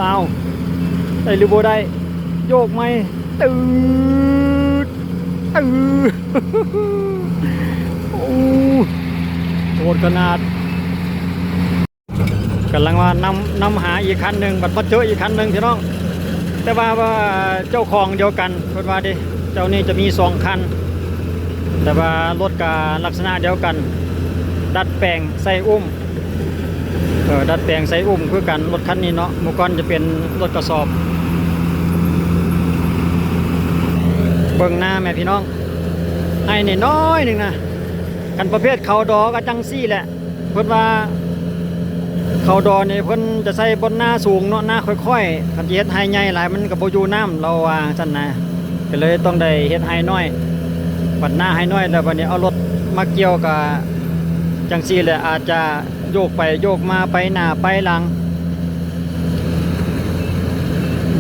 ອ້າວ ໄດ້ຫຼືບໍ່ໄດ້? ໂຍກໃໝ່ ຕື້ດ ຕື້ດ ໂອ້ ໂຫດຂະໜາດ. ກຳລັງວ່ານຳ ນຳຫາອີກຄັນໜຶ່ງ ບັດມາເຈີອີກຄັນໜຶ່ງພີ່ນ້ອງ. ແຕ່ວ່າ ວ່າເຈົ້າຂອງດຽວກັນ ເພິ່ນວ່າເດ້ ເຈົ້ານີ້ຈະມີສອງຄັນ ແຕ່ວ່າລົດກະລັກສະນະດຽວກັນ ດັດແປງໃສ່ອຸ້ມ ເອີ ດັດແປງໃສ່ອຸ້ມຄືກັນ ລົດຄັນນີ້ເນາະ. ເມື່ອກ່ອນຈະເປັນລົດກະສອບ. ເບິ່ງນາແມ່ພີ່ນ້ອງ ໄຮ່ນ້ອຍໆໜຶ່ງນະ. ຄັນປະເພດເຂົ້າດໍກະຈັ່ງຊີ້ແຫຼະ. ເພິ່ນວ່າເຂົ້າດໍນີ້ເພິ່ນຈະໃຊ້ບ່ອນນາສູງເນາະ ນາຄ່ອຍໆ ຄັນຊິເຮັດໄຮ່ໃຫຍ່ຫຼາຍມັນກະບໍ່ຢູ່ນ້ຳ ລາວວ່າຈັ່ງຊັ້ນນະ. ກະເລີຍຕ້ອງໄດ້ເຮັດໄຮ່ນ້ອຍ ບັດນາໄຮ່ນ້ອຍແລ້ວ ບັດນີ້ເອົາລົດມາກ່ຽວກະຈັ່ງຊີ້ແຫຼະ ອາດຈະໂຍກໄປໂຍກມາ ໄປໜ້າໄປຫຼັງ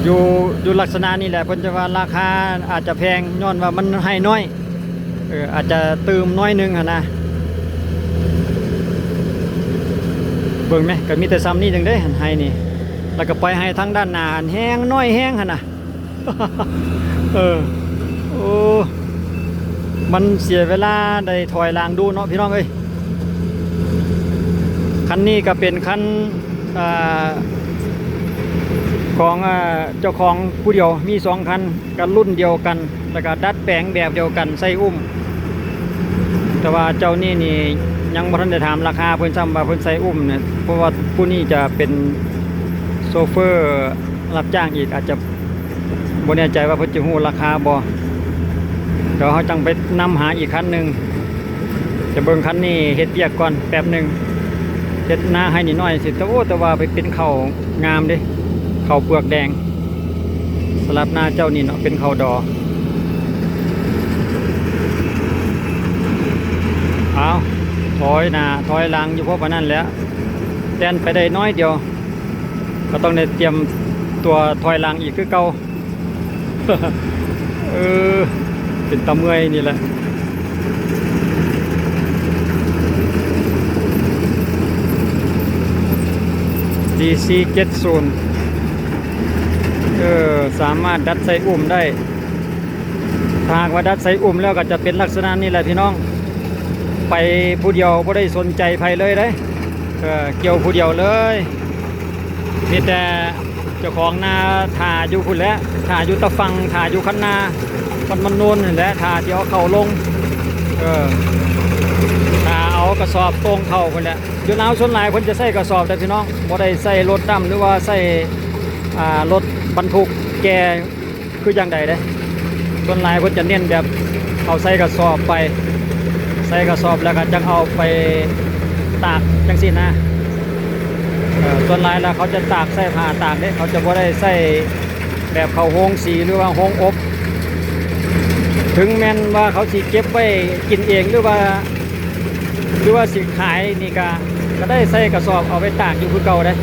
ຢູ່ ຢູ່ລັກສະນະນີ້ແຫຼະ. ເພິ່ນຈະວ່າລາຄາອາດຈະແພງ ຍ້ອນວ່າມັນໄຮ່ນ້ອຍ ເອີ ອາດຈະຕື່ມໜ້ອຍໜຶ່ງຫັ້ນນະ. ເບິ່ງແມະ ກະມີແຕ່ຊ່ຳນີ້ໜຶ່ງເດ້ ຫັ້ນໄຮ່ນີ້ ແລ້ວກະໄປໄຮ່ທາງດ້ານໜ້າຫັ້ນແຮ່ງ ນ້ອຍແຮ່ງຫັ້ນນະ. ເອີ ໂອ້ ມັນເສຍເວລາໄດ້ຖອຍຫຼັງດູເນາະພີ່ນ້ອງເອີຍ. ຄັນນີ້ກະເປັນຄັນ ອ່າ ຂອງ ອ່າ ເຈົ້າຂອງຜູ້ດຽວ ມີສອງຄັນ ກະລຸ້ນດຽວກັນ ແລ້ວກະດັດແປງແບບດຽວກັນໃສ່ອຸ້ມ. ແຕ່ວ່າເຈົ້ານີ້ນີ້ຍັງບໍ່ທັນໄດ້ຖາມລາຄາເພິ່ນຊ້ຳວ່າເພິ່ນໃສ່ອຸ້ມນະ ເພາະວ່າຜູ້ນີ້ຈະເປັນໂຊເຟີ ຮັບຈ້າງອີກ ອາດຈະບໍ່ແນ່ໃຈວ່າເພິ່ນຈະຮູ້ລາຄາບໍ່. ດຽວເຮົາຈັ່ງໄປນຳຫາອີກຄັນໜຶ່ງ ຈະເບິ່ງຄັນນີ້ເຮັດວຽກກ່ອນແປັບໜຶ່ງ ເຮັດນາໄຮ່ນ້ອຍໆຊິ. ແຕ່ ໂອ້ ແຕ່ວ່າໄປເປັນເຂົ້າງາມເດ້ ເຂົ້າເປືອກແດງ ສຳລັບນາເຈົ້ານີ້ເນາະ ເປັນເຂົ້າດໍ. ເອົາ ຖອຍໜ້າຖອຍຫຼັງຢູ່ ເພາະປານນັ້ນແຫຼະ ແລ່ນໄປໄດ້ໜ້ອຍດຽວ ກະຕ້ອງໄດ້ຕຽມຕົວຖອຍຫຼັງອີກຄືເກົ່າ. ເອີ ເປັນຕາເມື່ອຍນີ້ແຫຼະ. ດີຊີເຈັດສູນ ເອີ ສາມາດດັດໃສ່ອຸ້ມໄດ້. ຖ້າຫາກວ່າດັດໃສ່ອຸ້ມແລ້ວກະຈະເປັນລັກສະນະນີ້ແຫຼະພີ່ນ້ອງ ໄປຜູ້ດຽວບໍ່ໄດ້ສົນໃຈໃຜເລີຍເດ້ ເອີ ກ່ຽວຜູ້ດຽວເລີຍ. ມີແຕ່ເຈົ້າຂອງນາຖ້າຢູ່ພຸ້ນແຫຼະ ຖ້າຢູ່ຕາຝັ່ງ ຖ້າຢູ່ຄັນນາ ວັດມັນໂນນຫັ້ນແຫຼະ ຖ້າຊິເອົາເຂົ້າລົງ ເອີ ຖ້າເອົາກະສອບໂຕ່ງເຂົ້າພຸ້ນແຫຼະ. ຢູ່ລາວສ່ວນຫຼາຍເພິ່ນຈະໃຊ້ກະສອບເດ້ພີ່ນ້ອງ ບໍ່ໄດ້ໃຊ້ລົດດຳ ຫຼືວ່າໃຊ້ ອ່າ ລົດບັນທຸກແກ່ ຄືຈັ່ງໃດເດ້. ສ່ວນຫຼາຍເພິ່ນຈະເນັ້ນແບບເອົາໃສ່ກະສອບໄປ ໃສ່ກະສອບແລ້ວກະຈັ່ງເອົາໄປຕາກຈັ່ງຊີ້ນະ. ເອີ ສ່ວນຫຼາຍແລ້ວເຂົາຈະຕາກໃສ່ຜ້າຕາກເດ້ ເຂົາຈະບໍ່ໄດ້ໃຊ້ແບບເຂົ້າໂຮງສີ ຫຼືວ່າໂຮງອົບ. ເຖິງແມ່ນວ່າເຂົາຊິເກັບໄວ້ກິນເອງ ຫຼືວ່າ ຫຼືວ່າຊິຂາຍນີ້ກະ ກະໄດ້ໃສ່ກະສອບເອົາໄປຕາກຢູ່ຄືເກົ່າເດ້.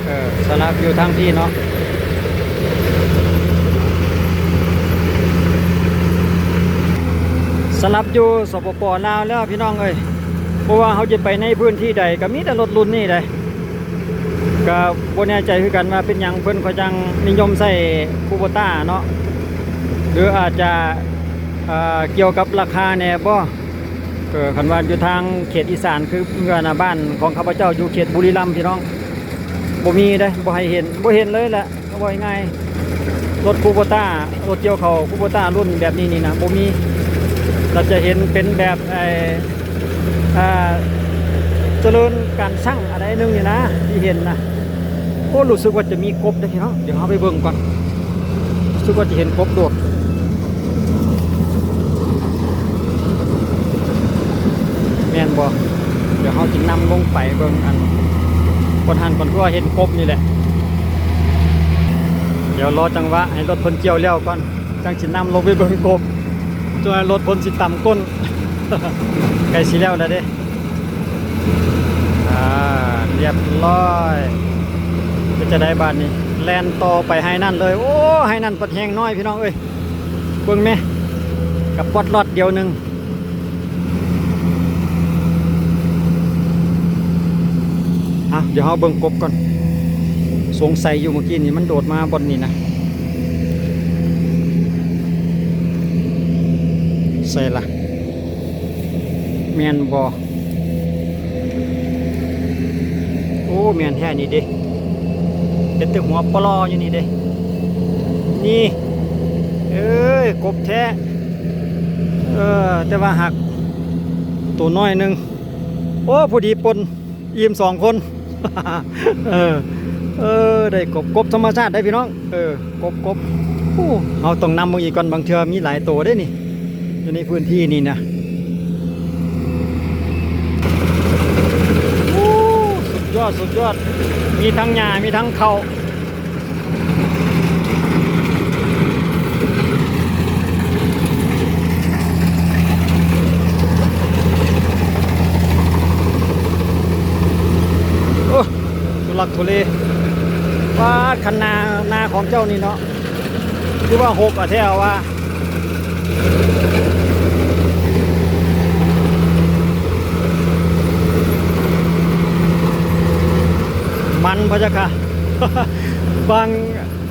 ເອີ ສຳລັບຢູ່ທາງພີ້ເນາະ ສຳລັບຢູ່ ສປປ ລາວ ແລ້ວພີ່ນ້ອງເອີຍ ບໍ່ວ່າເຮົາຈະໄປໃນພື້ນທີ່ໃດກະມີແຕ່ລົດລຸ້ນນີ້ເດ້. ກະບໍ່ແນ່ໃຈຄືກັນວ່າເປັນຫຍັງເພິ່ນເຂົາຈັ່ງນິຍົມໃຊ້ຄູໂບຕ້າເນາະ ຫຼືອາດຈະ ອ່າ ກ່ຽວກັບລາຄາແດ່ບໍ່? ເອີ ຄັນວ່າຢູ່ທາງເຂດອີສານ ຄືເຮືອນບ້ານຂອງຂ້າພະເຈົ້າຢູ່ເຂດບຸລີລຳ ພີ່ນ້ອງ ບໍ່ມີເດ້ ບໍ່ໃຫ້ເຫັນ ບໍ່ເຫັນເລີຍແຫຼະ ເວົ້າງ່າຍໆ. ລົດຄູໂບຕ້າ ລົດກ່ຽວເຂົ້າຄູໂບຕ້າລຸ້ນແບບນີ້ນີ້ນະ ບໍ່ມີ. ລະຈະເຫັນເປັນແບບ ໄອ້ ອ່າ ຈະເລີນການຊ່າງອັນໃດໜຶ່ງນີ້ນະ ທີ່ເຫັນນະ. ໂອ້ ຮູ້ສຶກວ່າຈະມີກົບເດ້ພີ່ນ້ອງ ດຽວເຮົາໄປເບິ່ງກ່ອນ. ຮູ້ສຶກວ່າຈະເຫັນກົບໂດດ ແມ່ນບໍ່? ດຽວເຮົາຈະນຳລົງໄປເບິ່ງອັນ ບ່ອນຫັ້ນກ່ອນ ຄືວ່າເຫັນກົບນີ້ແຫຼະ. ດຽວລໍຈັງຫວະໃຫ້ລົດເພິ່ນກ່ຽວແລ້ວກ່ອນ ຈັ່ງຊິນຳລົງໄປເບິ່ງກົບ ຈົນວ່າລົດເພິ່ນຊິຕຳກົ້ນ. ໃກ້ຊິແລ້ວແລ້ວເດ້. ອ່າ ລຽບຮ້ອຍ. ເປັນຈັ່ງໃດບາດນີ້? ແລ່ນຕໍ່ໄປໄຮ່ນັ້ນເລີຍ. ໂອ້ ໄຮ່ນັ້ນປັດແຮ່ງນ້ອຍພີ່ນ້ອງເອີຍ. ເບິ່ງແມະ ກະປອດລອດດຽວໜຶ່ງ. ອ່ະ ດຽວເຮົາເບິ່ງກົບກ່ອນ. ສົງໄສຢູ່ເມື່ອກີ້ນີ້ ມັນໂດດມາບ່ອນນີ້ນະ. ໃສລະ? ແມ່ນບໍ່? ໂອ້ ແມ່ນແທ້ນີ້ເດ້. ເຫັນແຕ່ຫົວປະຫຼໍ່ຢູ່ນີ້ເດ້. ນີ້ ເອີຍ ກົບແທ້. ເອີ ແຕ່ວ່າຫາກໂຕນ້ອຍໜຶ່ງ. ໂອ້ ພໍດີປົນ ອີ່ມສອງຄົນ. ເອີ ເອີ ໄດ້ກົບ ກົບທຳມະຊາດໄດ໋ພີ່ນ້ອງ. ເອີ ກົບ ກົບ. ໂອ້ ເຮົາຕ້ອງນຳເບິ່ງອີກກ່ອນ ບາງເທື່ອມີຫຼາຍໂຕເດ້ນີ້ ຢູ່ໃນພື້ນທີ່ນີ້ນະ. ໂອ້ ສຸດຍອດ ສຸດຍອດ. ມີທັງຫຍ້າ ມີທັງເຂົ້າ. ໂອ້ ທຸລັກທຸເລ. ປາດ ຄັນນາ ນາຂອງເຈົ້ານີ້ເນາະ ຄືວ່າຮົກອະແທ້ວ່າ. ມັນພະເຈົ້າຄ່ະ. ບາງ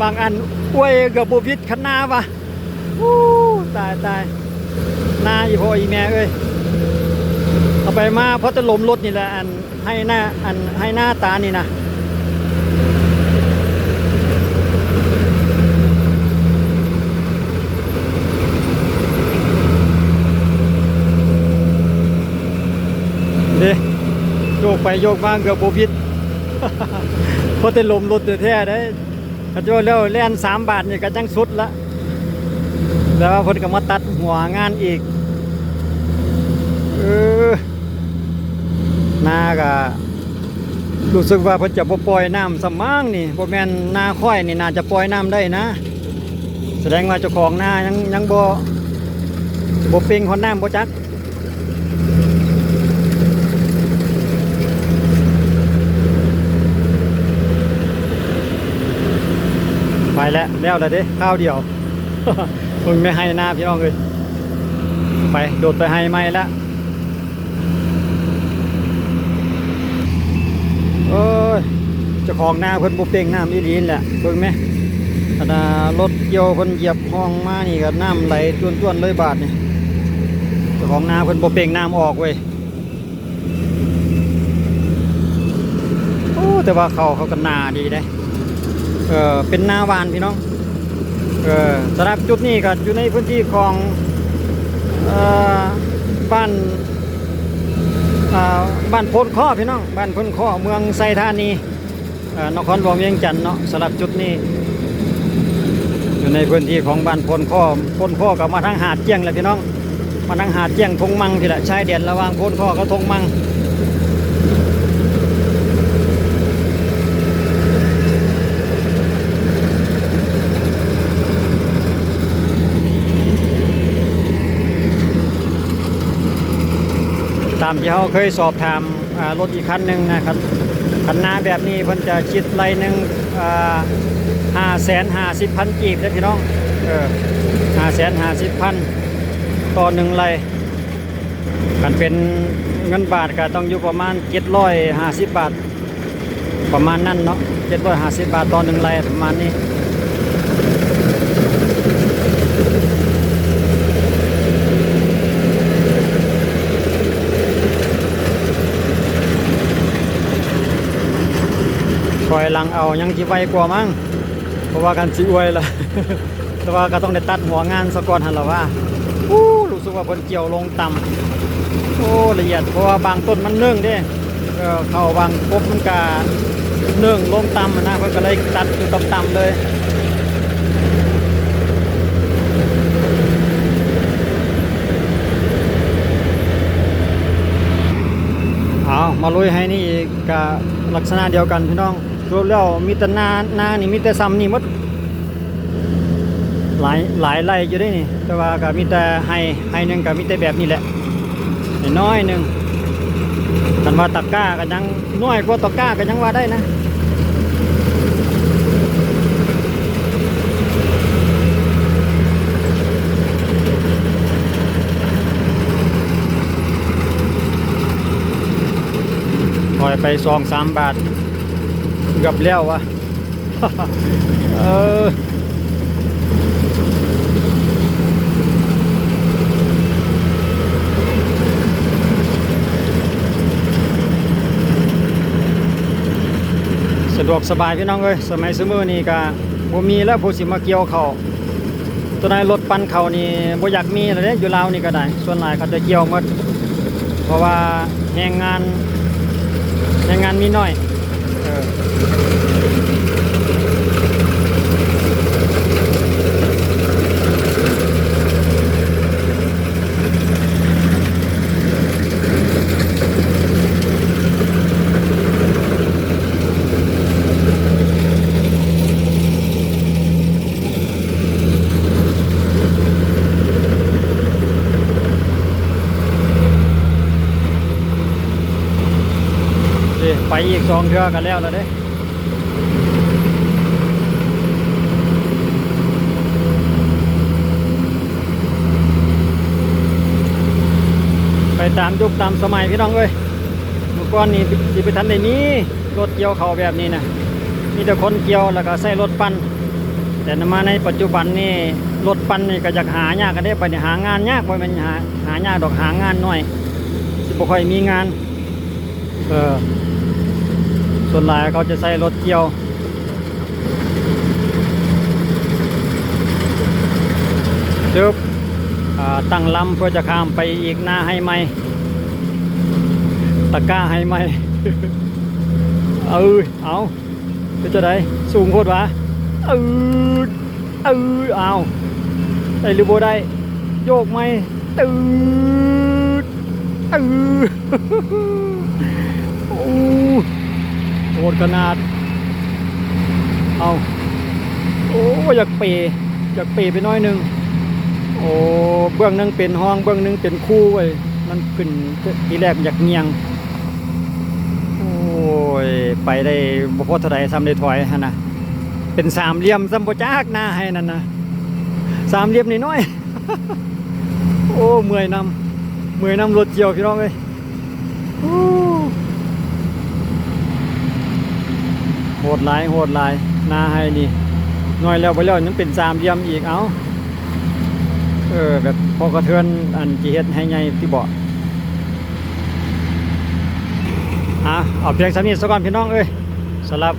ບາງອັນອວຍເກືອບບໍ່ຜິດຄັນນາວ່າ. ໂອ້ ຕາຍ ຕາຍ ນາອີ່ພໍ່ອີ່ແມ່ເອີຍ. ເອົາໄປມາພໍແຕ່ລົມລົດນີ້ແຫຼະ ອັນ ໄຮ່ນາ ອັນ ໄຮ່ນາຕານີ້ນະ. ເດ້ ໂຍກໄປໂຍກມາເກືອບບໍ່ຜິດ. ພໍແຕ່ລົມລົດແທ້ໆເດ້. ຄັນເວົ້າແລ້ວແລ່ນສາມບາດນີ້ກໍຍັງສຸດລະ ແຕ່ວ່າເພິ່ນກໍມາຕັດຫົວງານອີກ. ເອີ ນາກໍ ຮູ້ສຶກວ່າເພິ່ນຈະບໍ່ປ່ອຍນ້ຳຊຳມັ້ງນີ້. ບໍ່ແມ່ນນາຂ້ອຍນີ້ໜ້າຈະປ່ອຍນ້ຳໄດ້ນະ. ສະແດງວ່າເຈົ້າຂອງນາຍັງ ຍັງບໍ່ ບໍ່ເປັ່ງຮອດນ້ຳບໍ່ຈັກ. ໄປແລ້ວ ແລ້ວລະເດ້ ຄາວດຽວ. ເບິ່ງແມ່ໄຮ່ນາພີ່ນ້ອງເອີຍ. ໄປ ໂດດໄປໄຮ່ໃໝ່ລະ. ເອີຍ ເຈົ້າຂອງນາເພິ່ນບໍ່ເປັ່ງນ້ຳອີ່ຫຼີແຫຼະ. ເບິ່ງແມ້ ອັນນ່າ ລົດກ່ຽວເພິ່ນຢຽບຮ່ອງມານີ້ກໍນ້ຳໄຫຼຈວນໆເລີຍບາດນີ້. ເຈົ້າຂອງນາເພິ່ນບໍ່ເປັ່ງນ້ຳອອກເວີຍ. ໂອ້ ແຕ່ວ່າເຂົ້າເຂົາກໍໜາດີເດ້. ເອີ ເປັນນາຫວ່ານພີ່ນ້ອງ. ເອີ ສຳລັບຈຸດນີ້ກໍຢູ່ໃນພື້ນທີ່ຂອງ ເອີ ບ້ານ ເອີ ບ້ານໂພນຄໍ້ພີ່ນ້ອງ, ບ້ານໂພນຄໍ້ ເມືອງໄຊທານີ ເອີ ນະຄອນຫຼວງວຽງຈັນເນາະ. ສຳລັບຈຸດນີ້ ຢູ່ໃນພື້ນທີ່ຂອງບ້ານໂພນຄໍ້. ໂພນຄໍ້ກໍມາທາງຫາດກ້ຽງແຫຼະພີ່ນ້ອງ. ມາທາງຫາດກ້ຽງ ທົ່ງມັງພີ້ແຫຼະ, ຊາຍແດນລະຫວ່າງໂພນຄໍ້ກັບທົ່ງມັງ. ຕາມທີ່ເຮົາເຄີຍສອບຖາມ ອ່າ ລົດອີກຄັນໜຶ່ງນະ ຄັນ ຄັນນາແບບນີ້ເພິ່ນຈະຄິດໄລ່ໜຶ່ງ ອ່າ ຫ້າແສນຫ້າສິບພັນກີບເດ້ພີ່ນ້ອງ. ເອີ ຫ້າແສນຫ້າສິບພັນຕໍ່ໜຶ່ງໄລ່. ຄັນເປັນເງິນບາດກໍຕ້ອງຢູ່ປະມານເຈັດຮ້ອຍຫ້າສິບບາດ ປະມານນັ້ນເນາະ, ເຈັດຮ້ອຍຫ້າສິບບາດຕໍ່ໜຶ່ງໄລ່ ປະມານນີ້. ຖອຍຫຼັງເອົາຍັງຊິໄວກວ່າມັ້ງ ເພາະວ່າຄັນຊິອວຍລະ ແຕ່ວ່າກໍຕ້ອງໄດ້ຕັດຫົວງານສາກ່ອນຫັ້ນລະວ່າ. ໂອ້ ຮູ້ສຶກວ່າເພິ່ນກ່ຽວລົງຕ່ຳ. ໂອ້ ລະອຽດ ເພາະວ່າບາງຕົ້ນມັນເໜິ່ງເດ້. ເອີ ເຂົ້າບາງກົບມັນກະເໜິ່ງລົງຕ່ຳຫັ້ນນະ, ເພິ່ນກໍເລີຍຕັດຢູ່ຕ່ຳໆເລີຍ. ເອົາ ມາລຸຍໄຮ່ນີ້ອີກ ກະລັກສະນະດຽວກັນພີ່ນ້ອງ. ສະຫຼຸບແລ້ວມີແຕ່ນາ ນານີ້ມີແຕ່ຊ່ຳນີ້ໝົດ. ຫຼາຍ ຫຼາຍໄຮ່ຢູ່ເດ້ນີ້ ແຕ່ວ່າກໍມີແຕ່ໄຮ່ ໄຮ່ໜຶ່ງກໍມີແຕ່ແບບນີ້ແຫຼະ ນ້ອຍໆໜຶ່ງ. ຄັນວ່າຕະກ້າກໍຍັງ ນ້ອຍກວ່າຕະກ້າກໍຍັງວ່າໄດ້ນະ. ຖອຍໄປສອງສາມບາດ ເກືອບແລ້ວວະ. ເອີ ສະດວກສະບາຍພີ່ນ້ອງເອີຍ. ສະໄໝຊຸມື້ນີ້ກະບໍ່ມີແລ້ວຜູ້ຊິມາກ່ຽວເຂົ້າ. ຕົວໃດລົດປັ່ນເຂົ້ານີ້ບໍ່ຢາກມີແລ້ວເດ້ ຢູ່ລາວນີ້ກໍໄດ້ ສ່ວນຫຼາຍເຂົາຈະກ່ຽວໝົດ ເພາະວ່າແຮງງານ ແຮງງານມີໜ້ອຍ ເອີ. ເອີ ໄປອີກສອງເທື່ອກໍແລ້ວແລ້ວເດ້. ໄປຕາມຍຸກຕາມສະໄໝພີ່ນ້ອງເອີຍ. ເມື່ອກ່ອນນີ້ຊິບໍ່ທັນໄດ້ມີລົດກ່ຽວເຂົ້າແບບນີ້ນະ ມີແຕ່ຄົນກ່ຽວ ແລ້ວກໍໃຊ້ລົດປັ່ນ. ແຕ່ມາໃນປັດຈຸບັນນີ້ ລົດປັ່ນນີ້ກໍຢາກຫາຍາກກັນເດ້ ບັດນີ້ຫາງານຍາກ ບໍ່ແມ່ນຫາ ຫາຍາກດອກ ຫາງານໜ້ອຍ ຊິບໍ່ຄ່ອຍມີງານ. ເອີ ສ່ວນຫຼາຍເຂົາຈະໃຊ້ລົດກ່ຽວ ຕຶບ ອ່າ ຕັ້ງລຳເພື່ອຈະຂ້າມໄປອີກໜ້າໄຮ່ໃໝ່ ຕະກ້າໄຮ່ໃໝ່. ເອີ ເອົາ ເປັນຈັ່ງໃດ? ສູງໂພດຫວາ? ອືດ ອືດ ອ້າວ ໄດ້ຫຼືບໍ່ໄດ້? ໂຍກໃໝ່ ຕື້ດ ອືດ ໂອ້ ໂຫດຂະໜາດ. ເອົາ ໂອ້ ຢາກເປ ຢາກເປໄປໜ້ອຍໜຶ່ງ. ໂອ້ ເບື້ອງໜຶ່ງເປັນຮອງ ເບື້ອງໜຶ່ງເປັນຄູເວີຍ. ມັນຂຶ້ນ ທີແລກຢາກຍ່ຽງ ໂອ້ຍ ໄປໄດ້ບໍ່ພໍເທົ່າໃດ ຊ້ຳໄດ້ຖອຍຫັ້ນນະ. ເປັນສາມຫຼ່ຽມຊ້ຳບໍ່ຈັກ ໜ້າໄຮ່ນັ້ນນະ ສາມຫຼ່ຽມນ້ອຍໆ. ໂອ້ ເມື່ອຍນຳ ເມື່ອຍນຳລົດກ່ຽວ ພີ່ນ້ອງເອີຍ. ໂອ້ ໂຫດຫຼາຍ ໂຫດຫຼາຍ ໜ້າໄຮ່ນີ້ ໜ້ອຍແລ້ວບໍ່ແລ້ວ ຍັງເປັນສາມຫຼ່ຽມອີກ. ເອົ້າ ເອີ ແບບພໍກະເທີນ ອັນ ຊິເຮັດໄຮ່ໃຫຍ່ຕິເບາະ. ອ່ະ ເອົາພຽງສ່ຳນີ້ສາກ່ອນ ພີ່ນ້ອງເອີຍ. ສຳລັບ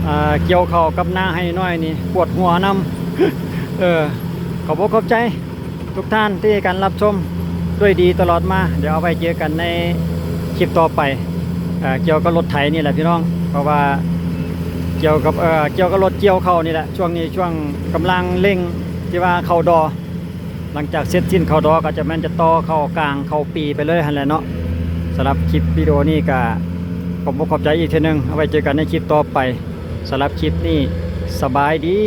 ເອີ ກ່ຽວເຂົ້າກັບໜ້າໄຮ່ນ້ອຍນີ້ ປວດຫົວນຳ. ເອີ ຂອບອົກຂອບໃຈ ທຸກທ່ານທີ່ໃຫ້ການຮັບຊົມດ້ວຍດີຕະຫຼອດມາ. ດຽວເອົາໄວ້ເຈີກັນໃນຄລິບຕໍ່ໄປ ເອີ ກ່ຽວກັບລົດໄຖນີ້ແຫຼະພີ່ນ້ອງ ເພາະວ່າກ່ຽວກັບ ເອີ ກ່ຽວກັບລົດກ່ຽວເຂົ້ານີ້ແຫຼະ. ຊ່ວງນີ້ຊ່ວງກຳລັງເລັ່ງທີ່ວ່າເຂົ້າດໍ ຫຼັງຈາກເສັດສິ້ນເຂົ້າດໍກໍຈະແມ່ນຈະຕໍ່ເຂົ້າກາງເຂົ້າປີໄປເລີຍຫັ້ນແຫຼະເນາະ. ສຳລັບຄລິບວິດີໂອນີ້ກໍຂອບອົກຂອບໃຈອີກເທື່ອໜຶ່ງ. ເອົາໄວ້ເຈີກັນໃນຄລິບຕໍ່ໄປ. ສຳລັບຄລິບນີ້ ສະບາຍດີ.